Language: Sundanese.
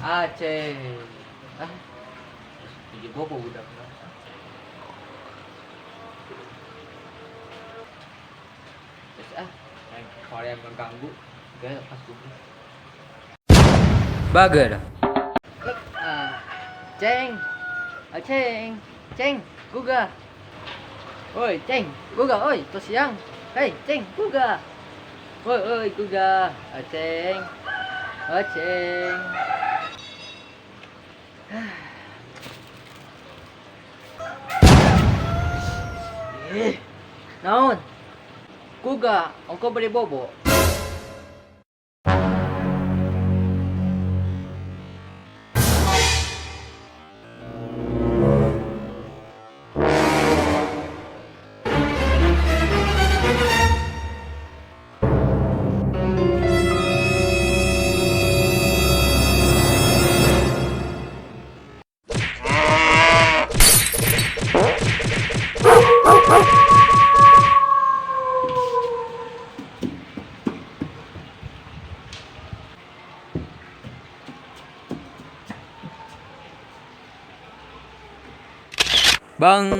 Aceh. Ah. Hiji bobo budak. Terus ah, yang kalau yang mengganggu, gak pas gue. Bager. Ah, ceng, ah, ceng, ceng, guga. Oi, ceng, guga, oi, tos siang. Hei, ceng, guga. Oi, oi, guga. Ah, ceng, ah, ceng. Ih, naon? Guga, ongko beli bobo. Bang.